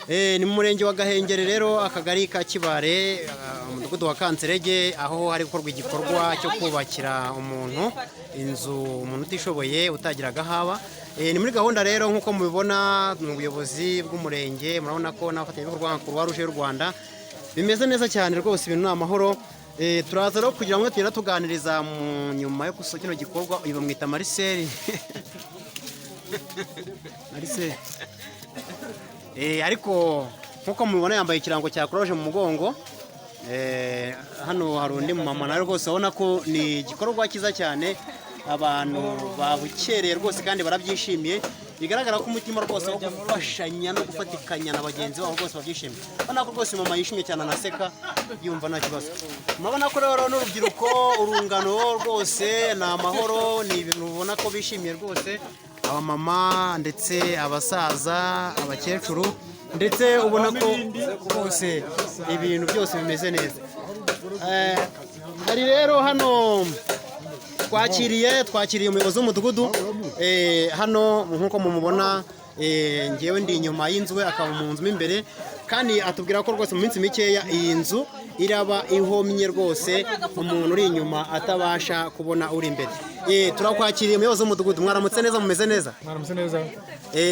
Ni mu murenge wa Gahengeri rero, akagari ka Kibare, umudugudu wa Kanserege, aho hari gukorwa igikorwa cyo kubakira umuntu inzu, umuntu utishoboye utagiraga aho aba. Ni muri gahunda rero, nk'uko mubibona mu buyobozi bw'umurenge, murabona ko n'abafatanyabikorwa nka Croix Rouge y'u Rwanda, bimeze neza cyane rwose, ibintu ni amahoro. Turaza rero kugira ngo tugenda tuganiriza mu nyuma yo gusoza kino gikorwa. Uyu bamwita Marcel. Marcel. Ariko nk'uko mubibona yambaye ikirango cya Croix Rouge mu mugongo. Hano hari undi mumama nawe rwose ubona ko ni igikorwa cyiza cyane, abantu babukereye rwose kandi barabyishimiye. Bigaragara ko umutima rwose wo gufashanya no gufatikanya na bagenzi babo rwose babyishimiye. Urabona ko rwose mama yishimye cyane, anaseka yumva nta kibazo. Murabona ko rero n'urubyiruko, urungano rwose ni amahoro, ni ibintu ubona ko bishimiye rwose, abamama ndetse abasaza, abakecuru, ndetse ubona ko rwose ibintu byose bimeze neza. Hari rero hano twakiriye umuyobozi w'umudugudu. Hano nk'uko mumubona, ngewe ndi inyuma y'inzu, we akaba mu nzu mo imbere, kandi atubwira ko rwose mu minsi mikeya iyi nzu iraba ihomye rwose, umuntu uri inyuma atabasha kubona uri imbere. Turakwakiriye, umuyobozi w'umudugudu. Mwaramutse neza, mumeze neza? Mwaramutse neza.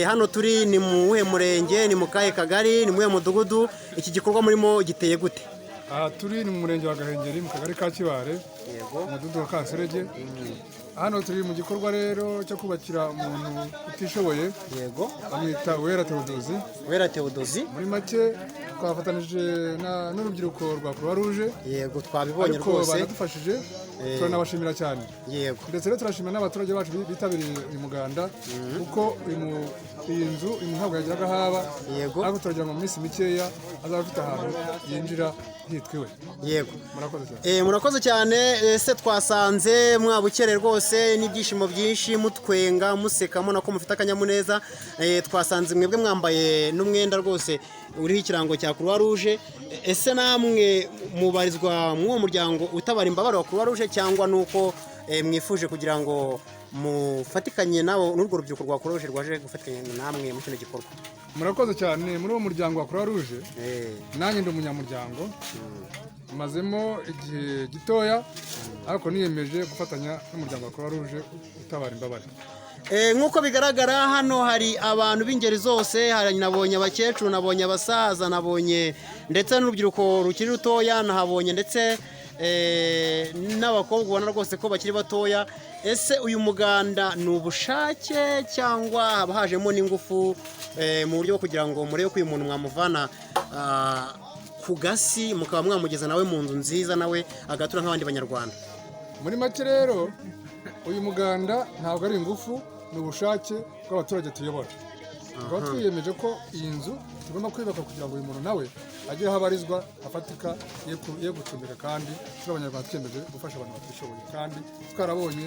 Hano turi ni mu wuhe murenge, ni mu kahe kagari, ni mu wuhe mudugudu? Iki gikorwa murimo giteye gute? Aha turi ni mu murenge wa Gahengeri, mu kagari ka Kibare, umudugudu wa Kanserege. Hano turi mu gikorwa rero cyo kubakira umuntu utishoboye. Bamwita Uwera Theodosi. Wera Theodosi. Muri make twafatanije n'urubyiruko rwa Croix Rouge. Yego, twabibonye. Ariko Rwose. banadufashije, turanabashimira cyane. Ndetse rero turashimira n'abaturage bacu bitabiriye uyu muganda, kuko iyi nzu uyu muntu ntabwo yagiraga aho aba. Ariko turagira ngo mu minsi mikeya azaba afite ahantu yinjira hitwa iwe. Murakoze cyane. Murakoze cyane. Ese twasanze mwabukereye rwose n'ibyishimo byinshi, mutwenga, museka, mubona ko mufite akanyamuneza. Twasanze mwebwe mwambaye n'umwenda rwose uriho ikirango cya Croix Rouge. Ese namwe mubarizwa muri uwo muryango utabara imbabare wa Croix Rouge, cyangwa nuko mwifuje kugira ngo mufatikanye nabo n'urwo rubyiruko rwa Croix Rouge rwaje gufatikanya namwe muri kino gikorwa? Murakoze cyane. Muri uwo muryango wa Croix Rouge nanjye ndi umunyamuryango, mazemo igihe gitoya, ariko niyemeje gufatanya n'umuryango wa Croix Rouge utabara imbabare. Nk'uko bigaragara hano hari abantu b'ingeri zose. Hari nabonye abakecuru, nabonye abasaza, nabonye ndetse n'urubyiruko rukiri rutoya, nahabonye ndetse n'abakobwa ubona rwose ko bakiri batoya. Ese uyu muganda ni ubushake cyangwa haba hajemo n'ingufu mu buryo bwo kugira ngo murebe ko uyu muntu mwamuvana ku gasi, mukaba mwamugeza nawe mu nzu nziza, nawe agatura nk'abandi Banyarwanda? Muri make rero uyu muganda ntabwo ari ingufu, ni ubushake bw'abaturage tuyobora. Tukaba twiyemeje ko iyi nzu tugomba kwiyubaka kugira ngo uyu muntu nawe agire aho abarizwa hafatika ye gucumbika. Kandi turi Abanyarwanda twiyemeje gufasha abantu batishoboye, kandi twarabonye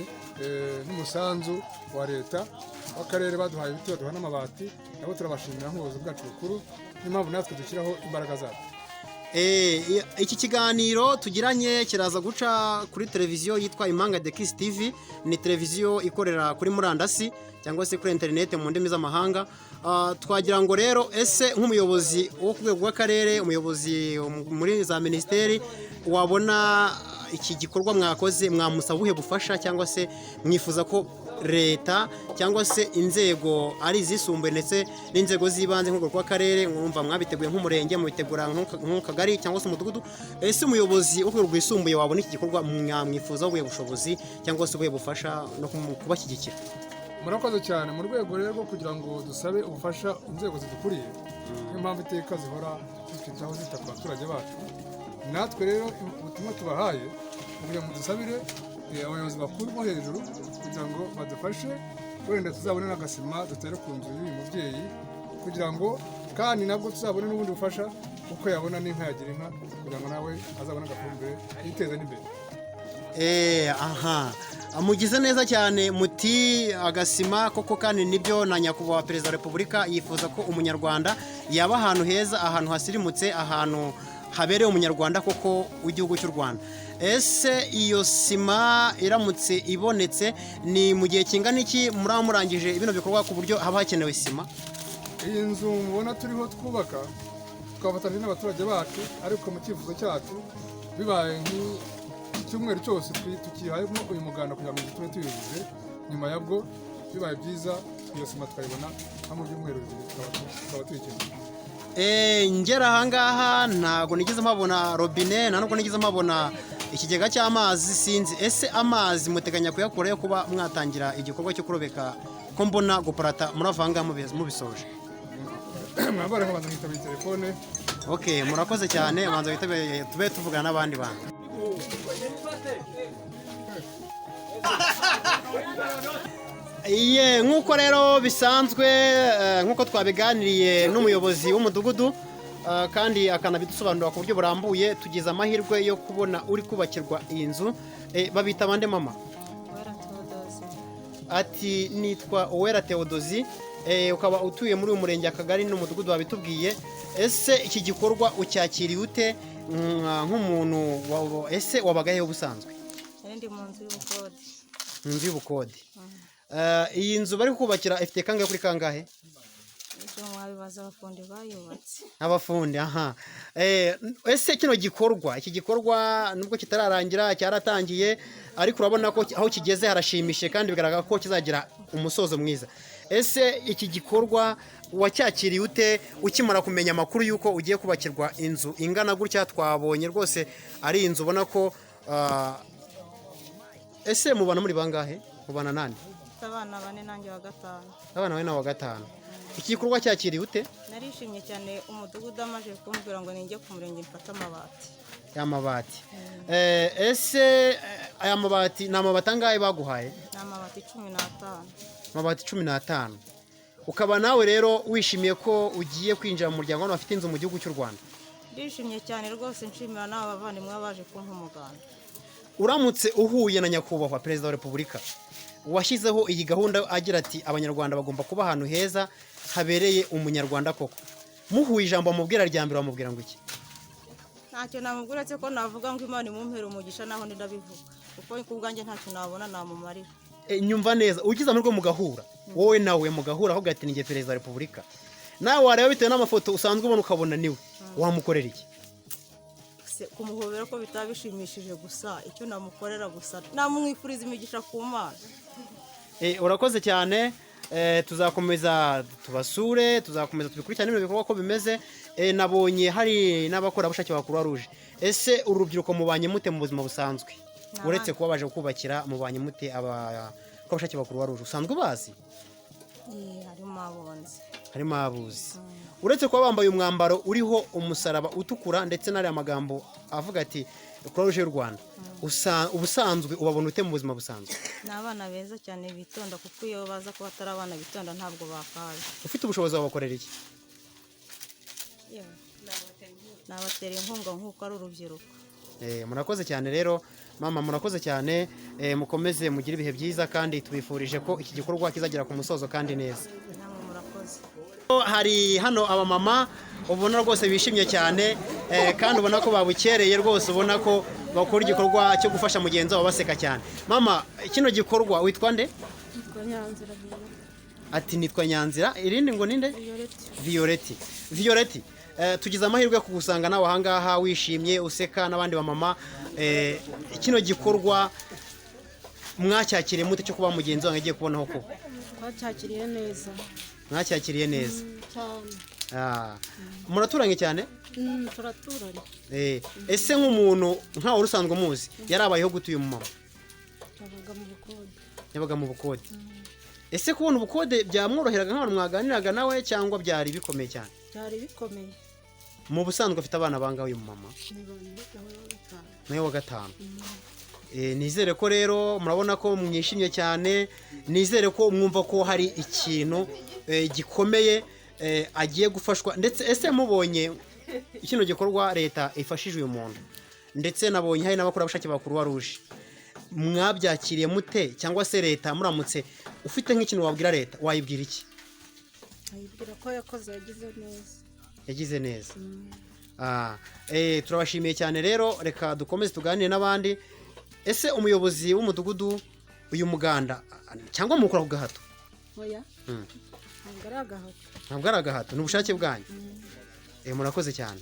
n'umusanzu wa leta w'akarere, baduhaye ibiti, baduha n'amabati, nabo turabashimira nk'ubuyobozi bwacu bukuru. Niyo mpamvu natwe dushyiraho imbaraga zacu. Iki kiganiro tugiranye kiraza guca kuri televiziyo yitwa Impanga de Kiss TV. Ni televiziyo ikorera kuri murandasi cyangwa se kuri interineti mu ndimi z'amahanga. Twagira ngo rero, ese nk'umuyobozi wo ku rwego rw'akarere, umuyobozi muri za minisiteri, wabona iki gikorwa mwakoze, mwamusaba ubuhe bufasha, cyangwa se mwifuza ko leta cyangwa se inzego ari izisumbuye ndetse n'inzego z'ibanze nk'urwego rw'akarere, mwumva mwabiteguye nk'umurenge, mubitegura nk'akagari cyangwa se umudugudu, ese umuyobozi wo ku rwego rwisumbuye wabona iki gikorwa, mwamwifuza ubuhe bushobozi cyangwa se ubuhe bufasha no kubashyigikira? Murakoze cyane. Mu rwego rero rwo kugira ngo dusabe ubufasha inzego zidukuriye, niyo mpamvu iteka zihora zitwitaho, zita ku baturage bacu. Natwe rero ubutumwa tubahaye kugira ngo dusabire abayobozi bakuru bo hejuru kugira ngo badufashe, wenda tuzabone n'agasima dutere ku nzu y'uyu mubyeyi, kugira ngo kandi nabwo tuzabone n'ubundi bufasha kuko yabona n'inka, yagira inka, kugira ngo nawe azabone agafumbire yiteze n'imbere. Aha mugize neza cyane, muti agasima koko, kandi nibyo, na Nyakubahwa Perezida wa Repubulika yifuza ko Umunyarwanda yaba ahantu heza, ahantu hasirimutse, ahantu habereye Umunyarwanda koko w'igihugu cy'u Rwanda. Ese iyo sima iramutse ibonetse, ni mu gihe kingana iki muraba murangije bino bikorwa ku buryo haba hakenewe sima? Iyi nzu mubona turiho twubaka, twafatanyije n'abaturage bacu, ariko mu cyifuzo cyacu bibaye nk'icyumweru cyose tukihayemo uyu muganda kugira ngo tube tuyujuje. Nyuma yabwo bibaye byiza iyo sima tukayibona nka mu byumweru 2, tukaba tuyikeneye. Ngera ahangaha ntabwo nigeze mpabona robine, nta nubwo nigeze mpabona ikigega cy'amazi. Sinzi, ese amazi muteganya kuyakura yo kuba mwatangira igikorwa cyo kurobeka, ko mbona guparata murava ahangaha mubisoje? Mwambara nkabanza nkitabira telefone. Ok, murakoze cyane. Banza witabire tube tuvugana n'abandi bantu. Iye, nk'uko rero bisanzwe, nk'uko twabiganiriye n'umuyobozi w'umudugudu, kandi akanabidusobanurira ku buryo burambuye, tugize amahirwe yo kubona uri kubakirwa iyi nzu. Babita bande, mama? Uwera Theodosie. Ati nitwa Uwera Theodosie, ukaba utuye muri uyu murenge, akagari n'umudugudu wabitubwiye. Ese iki gikorwa ucyakiriye ute nk'umuntu ese wabaga hehe ubusanzwe? Nari ndi mu nzu y'ubukode. Mu nzu y'ubukode. Iyi nzu bari kubakira ifite kangahe kuri kangahe? Ibyo mwabibaza abafundi bayubatse. Abafundi, aha. Ese kino gikorwa, iki gikorwa nubwo kitararangira cyaratangiye, ariko urabona ko aho kigeze harashimishije kandi bigaragara ko kizagira umusozo mwiza. Ese iki gikorwa wacyakiriye ute ukimara kumenya amakuru y'uko ugiye kubakirwa inzu ingana gutya? Twabonye rwose ari inzu ubona ko ese mubana muri bangahe? Mubana nande? Mfite abana bane, nanjye wa gatanu. Abana bane na wa gatanu. Iki gikorwa cyakiriye ute? Narishimye cyane, umudugudu amaze kumbwira ngo ninjye ku murenge mfate amabati. Y'amabati. Ese aya mabati ni amabati angahe baguhaye? Ni amabati 15. Amabati 15. Ukaba nawe rero wishimiye ko ugiye kwinjira mu muryango w'abantu bafite inzu mu gihugu cy'u Rwanda? Ndishimye cyane rwose, nshimira n'aba bavandimwe baje kumpa umuganda. Uramutse uhuye na nyakubahwa Perezida wa Repubulika washyizeho iyi gahunda agira ati abanyarwanda bagomba kuba ahantu heza habereye umunyarwanda koko, muhuye ijambo wamubwira rya mbere wamubwira ngo iki? Ntacyo namubwira uretse ko navuga ngo Imana imumpere umugisha, naho ndabivuga kuko ku bwanjye ntacyo nabona namumarira. Nyumva neza, ugize amahirwe mugahura, wowe nawe mugahura, ahubwo ati ninjye Perezida wa Repubulika, nawe wareba bitewe n'amafoto usanzwe ubona ukabona niwe, wamukorera iki? Kumuhobera ko bitaba bishimishije, gusa icyo namukorera gusa namwifuriza imigisha ku Mana. Urakoze cyane. Tuzakomeza tubasure, tuzakomeza tubikurikirane bino bikorwa ko bimeze. Nabonye hari n'abakorerabushake ba Croix Rouge. Ese uru rubyiruko mubanye mute mu buzima busanzwe? Uretse kuba baje kubakira, mubanye mute abakorerabushake ba Croix Rouge usanzwe ubazi? Harimo abonzi. Harimo abuzi. Uretse kuba bambaye umwambaro uriho umusaraba utukura ndetse n'ariya magambo avuga ati Croix Rouge y'u Rwanda, ubusanzwe ubabona ute mu buzima busanzwe? Ni abana beza cyane bitonda, kuko iyo baza kuba atari abana bitonda ntabwo bakaje. Ufite ubushobozi wabakorera iki? Yewe, nabatera inkunga nk'uko ari urubyiruko. Murakoze cyane rero mama, murakoze cyane. Mukomeze mugire ibihe byiza kandi tubifurije ko iki gikorwa kizagera ku musozo kandi neza. Namwe murakoze. Hari hano abamama ubona rwose bishimye cyane, kandi ubona ko babukereye rwose, ubona ko bakora igikorwa cyo gufasha mugenzi wabo baseka cyane. Mama, kino gikorwa witwa nde? Nitwa Nyanzira Violette. Ati nitwa Nyanzira, irindi ngo ninde? Violette. Violette. Violette, tugize amahirwe yo kugusanga nawe ahangaha wishimye useka n'abandi bamama. Kino gikorwa mwacyakiriye mute cyo kuba mugenzi wawe agiye kubonaho kuba? Twacyakiriye neza. Mwacyakiriye neza? Cyane. Muraturanye cyane? Turaturanye. Ese nk'umuntu nkawe wari usanzwe umuzi, yarabayeho gute uyu mumama? Yabaga mu bukode. Yabaga mu bukode. Ese kubona ubukode byamworoheraga nk'abantu mwaganiraga nawe, cyangwa byari bikomeye cyane? Byari bikomeye. Mu busanzwe afite abana bangahe uyu mumama? Ni bane, nawe wa gatanu. Nawe wa gatanu. Nizere ko rero murabona ko mwishimye cyane, nizere ko mwumva ko hari ikintu gikomeye agiye gufashwa. Ndetse ese mubonye kino gikorwa leta ifashije uyu muntu, ndetse nabonye hari n'abakorerabushake ba Croix Rouge, mwabyakiriye mute? Cyangwa se leta muramutse ufite nk'ikintu wabwira leta, wayibwira iki? Ayibwira ko yakoze, yagize neza. Yagize neza. Turabashimiye cyane rero, reka dukomeze tuganire n'abandi. Ese umuyobozi w'umudugudu uyu muganda cyangwa mukora ku gahato? Oya. Ntabwo ari agahato. Ntabwo ari agahato, ni ubushake bwanyu. Murakoze cyane.